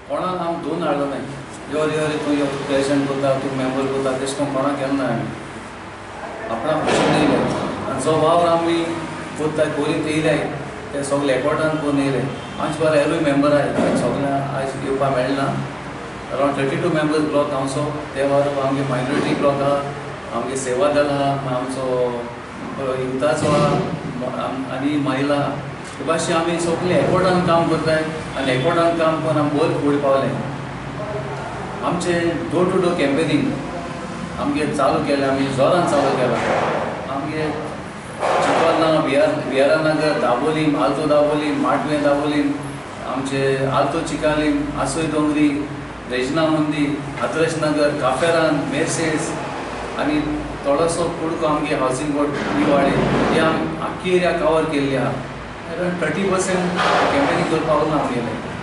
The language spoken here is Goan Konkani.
कोणाक आमी दोन हाडलो नाय, यो रे यो रे, तूं यो, तूं प्रेजिडेंट करता, तूं मेंबर करता, तेश कोन्न कोणाक केन्ना नाय. आमी आपणाक खुशीन येयले आनी जो वावर आमी करता करीत येयल्याय ते सगळे एकवटान करून येयले. आमचे बारा एरूय मेंबर आहाय, सगळे आयज येवपाक मेळना. अरावंड 32 मेंबर्स ब्लॉक आमचो. ते वावर आमगे मायनॉरिटी ब्लॉक आहा, आमगे सेवा दल आहा, आमचो युथाचो आहा आनी महिला आहा. ते भाशेन आमी सगळे एकवटान काम करताय आनी एकवटान काम करून आमी बरें फुडें पावले. आमचे डोर टू डोर कॅम्पेनींग आमगे चालू केलें, आमी जोरान चालू केलां. आमगे चिखोलना, विहारा नगर, दाबोलीम, आल्तो दाबोलीम, माटवें दाबोलीम, आमचे आल्तो चिकालीम, आसोय दोंगरी, रेजिना मुंदी, आदर्श नगर, काफेरान, मेर्सेस आनी थोडोसो कुडको आमगे हावसिंग बोर्ड निवाळे, ही आमी आख्खी एरिया कवर केल्ली आहा. अरावंड 30% कॅम्पेनींग करपाक उरना आमगेलें.